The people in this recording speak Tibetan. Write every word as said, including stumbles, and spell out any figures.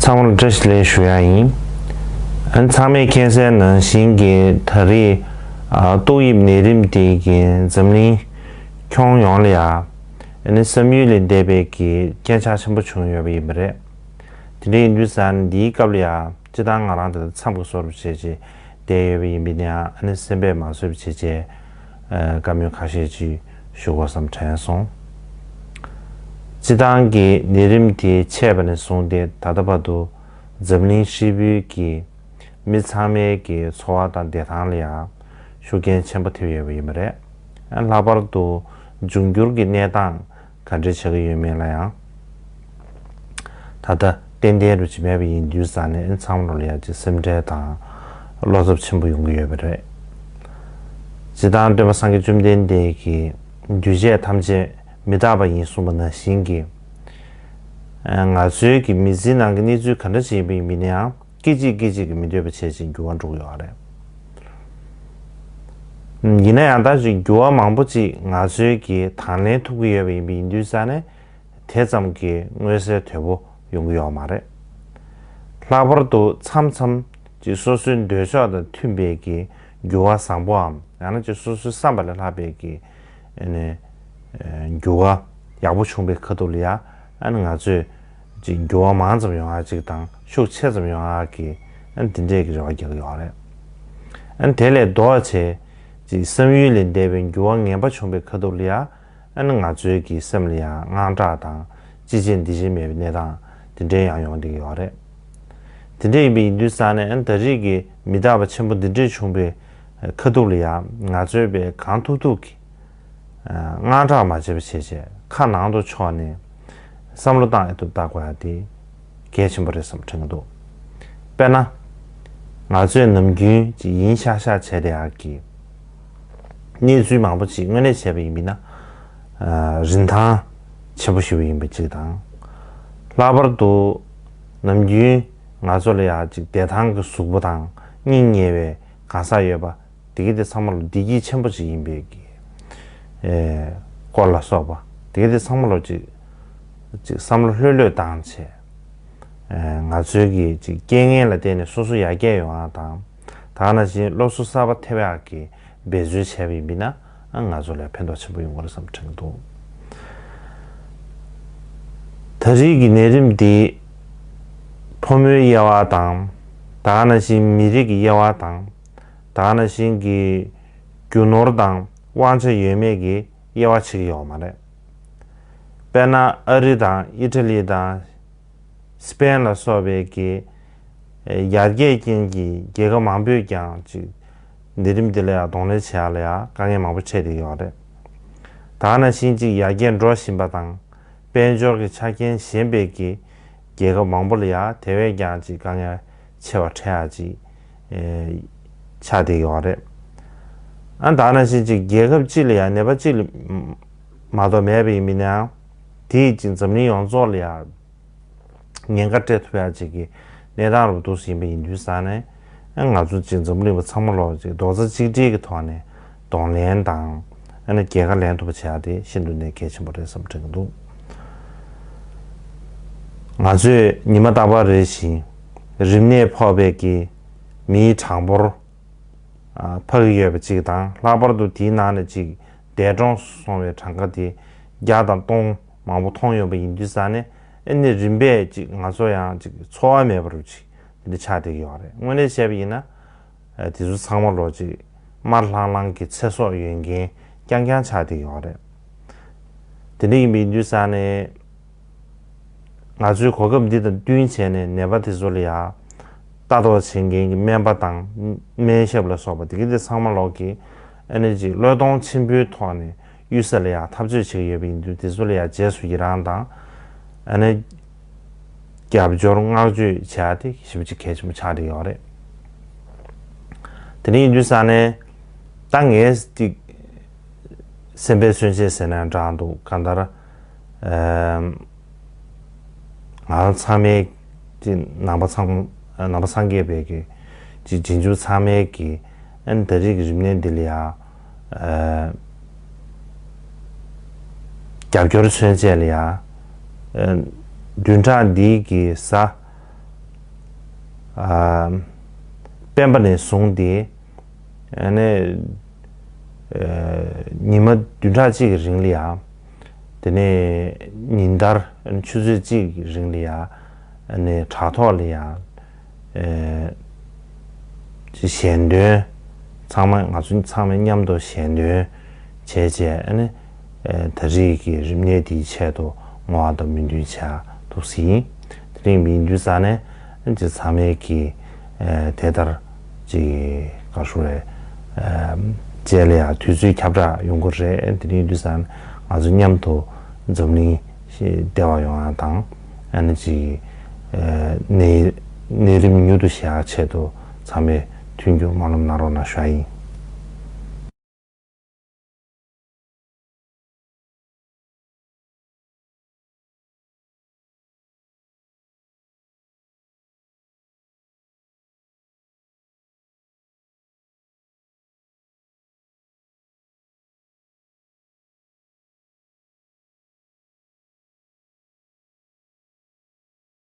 ཚང་མར་བཀྲ་ཤིས་བདེ་ལེགས་ཞུ་ཡ་ཡིན། ཨ་ནི་ཚང་མས་མཁྱེན་གསལ་ནང་བཞིན་གྱི་ད་རེས་ཨ་ཏོག་དབྱིབས་ནད་རིམས་དེ་གིས་འཛམ་གླིང་ཁྱོན་ཡོངས་ལ་ཡ་ཨ་ནི་བསམ་ཡུལ་ལས་འདས་པའི་གི་རྐྱེན་ཆག་ཆེན་པོ་བྱུང་ཡོད་པ་ཡིན་པ་རེད། དེ་འདྲ་ཡིན་དུས་ཙང་འདིའི་སྐབས་ལ་ཡ་སྤྱིར་བཏང་ང་རང་དེ་ལ་འཚམས་ཀྱི་བཟོ་འདྲ་བྱས་རྗེས་བསྡད་ཡོད་པ་ཡིན་པས་ན་ཡང་ཨ་ནི་སེམས་པས་མ་བཟོད་པ་བྱས་རྗེས་ཨ་བཀའ་མོལ་ཁ་ཤས་ཅིག་ཞུ་དགོས་བསམ་དྲན་སོང་། སྤྱིར་བཏང་གི་ནད་རིམས་དེ་མཆེད་པ་ནས་བཟུང་སྟེ་ད་ལྟ་བར་དུ་འཛམ་གླིང་ཧྲིལ་པོའི་གི་མི་ཚང་མའི་གི་འཚོ་བ་དང་བདེ་ཐང་ལ་ཡང་ཤུགས་རྐྱེན་ཆེན་པོ་ཐེབས་ཡོད་པ་ཡིན་པ་རེད། ལྷག་པར་དུ་འབྱུང་འགྱུར་གྱི་གནས་སྟངས་ག་འདྲ་ཆགས་ཀྱི་ཡོད་མེད་ལ་ཡང་ད་ལྟ་ཏན་ཏན་རུ་ཅིག་མེད་པ་ཡིན་དུས་ཙང་ནས་ཚང་མ་ལ་ཡང་ཅིག་སེམས་ཁྲལ་དང་བློ་འཚབ་ཆེན་པོ་ཡོང་གི་ཡོད་པ་རེད། སྤྱིར་བཏང་སྟོན་པ་སངས་རྒྱས་བཅོམ་ལྡན་འདས་ཀྱིས་འདུས་བྱས་ཐམས་ཅད་མི་རྟག་པ་ཡིན་གསུངས་པ་ནང་བཞིན་གྱི། ང་ཚོའི་གི་མི་ཚེའི་ནང་གི་གནས་ཚུལ་ག་འདྲ་ཞིག་ཡིན་པ་ཡིན་ན་ཡང་སྐད་ཅིག་སྐད་ཅིག་གིས་མི་འདོད་པ་བྱས་ཅིག་འགྱུར་བ་འགྲོ་གི་ཡོད་རེད། ཡིན་ན་ཡང་ད་ཅིག་འགྱུར་བ་མང་པོ་ཅིག་ང་ཚོའི་གི་དང་ལེན་ཐུབ་ཀྱི་ཡོད་པ་ཡིན་པ་ཡིན་དུས་ཙང་ནས་དེ་ཙམ་གྱི་མངོན་གསལ་དོད་པོ་ཡོང་གི་ཡོད་མ་རེད། ལྷག་པར་དུ་མཚམས་མཚམས་ཅིག་སོ་སོའི་འདོད་ཕྱོགས་དང་མཐུན་པའི་གི་འགྱུར་བ་བཟང་པོའམ་ཡང་ན་ཅིག་སོ་སོའི་བསམ་པ་ལས་ལྷག་པའི་གི་ཨ་ནི་འགྱུར་བ་ཡག་པོ་བྱུང་པའི་ཁ་ཐུག་ལ་ཡ་ཨ་ནི་ང་ཚོས་ཅིག་འགྱུར་བ་མང་ཙམ་ཡོང་ཡག་ཅིག་དང་ཤུགས་ཆེ་ཙམ་ཡོང་ཡག་གི་ཨ་ནི་དེ་འདྲས་ཀྱི་རེ་བ་རྒྱག་གི་ཡོད་རེད། ཨ་ནི་དེ་ལས་ལྡོག་བྱས་ཅིག་བསམ་ཡུལ་ལས་འདས་པའི་འགྱུར་བ་ངན་པ་བྱུང་པའི་ཁ་ཐུག་ལ་ཡ་ཨ་ནི་ང་ཚོའི་གི་སེམས་ལ་ཡང་དངངས་སྐྲག་དང་ཅི་བྱེད་འདི་བྱེད་མེད་པའི་གནས་སྟངས་དེ་འདྲའི་ཡང་ཡོང་བསྡད་ཀྱི་ཡོད་རེད། དེ་འདྲ་ཡིན་པ་ཡིན་དུས་ཙང་ནས་ཨ་ནི་ད་རེས་ཀྱི་མི་རྟག་པ་ཆེན་པོ་འདི་འདྲས་བྱུང་པའི་ཁ་ཐུག་ལ་ཡང་ང་ཚོའི་པའི་གང་ཐུབ་ཐུབ་ཀྱི་དངངས་སྐྲག་མ་བྱེད་པ་བྱས་བྱས་ཁ་ནང་དུ་ཕྱོགས་ནས་བསམ་བློ་བཏང་ཨེ་ཐུབ་བཏང་དགོས་ཡ་དེ་གལ་ཆེན་པོ་རེད་བསམ་དྲན་གྱི་འདུག་དཔེར་ན། ང་ཚོས་ནམ་རྒྱུན་ཅིག་ཡིན་ཤག་ཤག་བྱས་བསྡད་ཡག་གི་གནས་ཚུལ་མང་པོ་ཅིག་དངོས་གནས་བྱས་པ་ཡིན་པ་ཡིན་ན། ཨ་རིན་ཐང་ཆེན་པོ་ཞིག་ཡིན་པ་ཅིག་དང་། ལྷག་པར་དུ་ནམ་རྒྱུན་ང་ཚོ་ལ་ཡང་ཅིག་བདེ་ཐང་གི་གཟུགས་པོ་དང་སྙིང་ཉེ་བའི་གང་ཟག་ཡོད་པ་དེ་ག་དེ་ཚང་མ་ལ་བདེ་སྐྱིད་ཆེན་པོ་ཅིག་ཡིན་པའི་གི་ཨེ་སྐོར་ལ་སོགས་པ་དེ་ག་དེ་ཚང་མ་ལ་ཅིག་ཅིག་བསམ་བློ་ལྷོད་ལྷོད་བཏང་བྱས། ཨེ་ང་ཚོའི་གི་ཅིག་རྐྱེན་ངན་ལ་བརྟེན་ནས་སོ་སོ་ཡར་རྒྱས་ཡོང་ཡག་དང་། ད་ག་ནང་བཞིན་སློབ་གསོ་གསར་པ་ཐེབས་ཡག་གི་འབད་རྩོལ་བྱས་པ་ཡིན་པ་ཡིན་ན་ང་ཚོ་ལ་ཕན་ཐོགས་ཆེན་པོ་ཡོང་གི་རེད་བསམ་དྲན་གྱི་འདུག་ད་རེས་ཀྱི་ནད་རིམས་འདི་ཕོ་མོའི་དབྱེ་བ་དང་། ད་ག་ནང་བཞིན་མི་རིགས་ཀྱི་དབྱེ་བ་དང་། ད་ག་ནང་བཞིན་གྱི་རྒྱུ་ནོར་དང་དབང་ཆ་ཡོད་མེད་ཀྱི་དབྱེ་བ་ཕྱེ་གི་ཡོད་མ་རེད། དཔེར་ན་ཨ་རི་དང་ཨི་ཊ་ལི་དང་། སི་པེན་ལ་སོགས་པའི་གི་ཡར་རྒྱས་ཅན་གྱི་རྒྱལ་ཁབ་མང་པོས་ཀྱང་ཅིག་ནད་རིམས་འདི་ལ་ཡང་གདོང་ལེན་བྱེད་ཡག་ལ་ཡང་དཀའ་ངལ་མང་པོ་འཕྲད་བསྡད་ཡོད་རེད། ད་ག་ནང་བཞིན་ཅིག་ཡར་རྒྱས་འགྲོ་བཞིན་པ་དང་དཔལ་འབྱོར་གྱི་ཆ་རྐྱེན་ཞན་པའི་གི་རྒྱལ་ཁབ་མང་པོ་ལ་ཡང་དེ་བས་ཀྱང་ཅིག་དཀའ་ངལ་ཆེ་བ་འཕྲད་ཡག་ཅིག་ཆགས་བསྡད་ཡོད་རེད། ཨ་ད་ག་ནང་བཞིན་ཅིག་རྒྱལ་ཁབ་གཅིག་ལ་ཡང་ནད་པ་གཅིག་ལ་མ་གཏོགས་མེད་པ་ཡིན་མིན་ནའང་དེས་ཅིག་འཛམ་གླིང་ཡོངས་རྫོགས་ལ་ཡང་ཉེན་ཁ་སྤྲད་ཐུབ་ཡག་ཅིག་གི་གནས་སྟངས་རུ་འདུག་ཟིན་པ་ཡིན་དུས་ཙང་ནས་ང་ཚོ་ཅིག་འཛམ་གླིང་པ་ཚང་མ་ལོག་ཅིག་རྡོག་རྩ་གཅིག་སྒྲིལ་གྱི་ཐོག་ནས་གདོང་ལེན་དང་ཨ་ནི་རྒྱལ་ཁ་ལེན་ཐུབ་པ་བྱེད་ཡག་དེ་ཤིན་ཏུ་ནས་གལ་ཆེན་པོ་རེད་བསམ་དྲན་གྱི་འདུག་ང་ཚོས་ཉི་མ་རྟག་པར་རེ་བཞིན་རིམས་ནད་ཕོག་པའི་གི་མིའི་གྲངས་འབོར་འཕར་གྱི་ཡོད་པ་གཅིག་དང་ལྷག་པར་དུ་དེའི་ནང་ནས་གཅིག་འདས་གྲོངས་སོང་བའི་གྲངས་ཀ་དེ་བརྒྱ་དང་སྟོང་མང་པོ་མཐོང་ཡོད་པ་ཡིན་དུས་ཙང་ནས་ཨ་ནི་རིམ་པས་གཅིག་ང་ཚོ་ཡང་གཅིག་འཚོ་བ་མེད་པ་རུ་གཅིག་འདི་འདྲ་ཆགས་བསྡད་ཀྱི་ཡོད་རེད། དངོས་གནས་བཤད་པ་ཡིན་ན་དེ་ཚོ་ཚང་མ་ལོག་གཅིག་དམར་ལྷང་ལྷང་གི་ཚེ་སྲོག་ཡོད་མཁན་རྐྱང་རྐྱང་ཆགས་བསྡད་ཀྱི་ཡོད་རེད། དེ་འདྲ་ཡིན་པ་ཡིན་དུས་ཙང་ནས་ང་ཚོའི་གོ་སྐབས་འདི་དང་བསྟུན་བྱས་ནས་ནད་པ་དེ་ཚོ་ལ་ཡང་ལྟ་རྟོག་བྱེད་མཁན་གྱི་སྨན་པ་དང་སྨན་ཞབས་ལ་སོགས་པ་དེ་ག་དེ་ཚང་མ་ལོག་གིས་ཨ་ནི་ཅིག་བློས་གཏོང་ཆེན་པོའི་ཐོག་ནས་གཡུལ་ས་ལ་ཡང་འཐབ་རྩོད་བྱེད་ཀྱི་ཡོད་པ་ཡིན་དུས་དེ་ཚོ་ལ་ཡང་རྗེས་སུ་ཡི་རང་དང་ཨ་ནི་རྒྱབ་སྐྱོར་བསྔགས་བརྗོད་བྱེད་ཡ་དེ་ཞེ་པོ་ཅིག་གལ་ཆེན་པོ་ཆགས་བསྡད་ཡོད་རེད། དེ་འདྲ་ཡིན་དུས་ཙང་ནས་ད་ངས་ཅིག་སེམས་པའི་མཚོན་བྱེད་ཟེར་ན་འདྲ་འདུག་གང་ལྟར་ཨམ། ང་རང་ཚང་མའི་ཅིག་ནང་པ་ཚང་ནང་པ་སངས་རྒྱས་པའི་གི་ཅིག་རྗེས་འཇུག་ཚང་མའི་གི་ཨ་ནི་ད་རེས་ཀྱི་རིམས་ནད་འདི་ལ་ཡ་ཨ་རྒྱབ་སྐྱོར་མཚོན་བྱེད་ལ་ཡ་ཨ་བདུན་ཕྲག་འདིའི་གི་གཟའ་ ཨ། སྤེན་པ་ནས་བཟུང་སྟེ། ཨ་ནི། ཨ། ཉི་མ་བདུན་ཕྲག་གཅིག་གི་རིང་ལ་ཡ། དེ་ནས་ཉིན་ལྟར་ཆུ་ཚོད་གཅིག་གི་རིང་ལ་ཡ། ཨ་ནི་དྲ་ཐོག་ལ་ཡ། ཨ། ཞལ་འདོན། ཚང་མ་ང་ཚོ་ཚང་མས་མཉམ་དུ་ཞལ་འདོན་བྱས་བྱས། ཨ་ནི། ཨ། ད་རེས་ཀྱི་རིམས་ནད་འདིའི་ཆེད་དུ་བསྔོ་བ་དང་སྨོན་འདུན་བྱ་ཐུབ་ཟིན། དེ་རིང་མི་འདུས་ས་ནས་ཅི་ཚང་མས་ཀྱི། ཨ། དེ་ལྟར་ཅིག་ག་ཞུ་རེད། ཨ། བཅས་ལ་ཡང་དུས་ཚོད་ཁྱབ་བསྒྲགས་ཡོང་གི་རེད། དེ་རིང་འདུས་ས་ནས་ང་ཚོ་མཉམ་དུ་འཛམ་གླིང་བདེ་བ་ཡོང་ཡ་དང་། ཨ་ནི་ཅིག་ཨ། ནད་ནད་རིམས་མྱུར་དུ་ཞི་ཡ་ཆེད་དུ་ཚང་མས་མཐུན་འགྱུར་སྨོན་ལམ་གནང་རོགས་གནང་ཞུ་ཡ་ཡིན།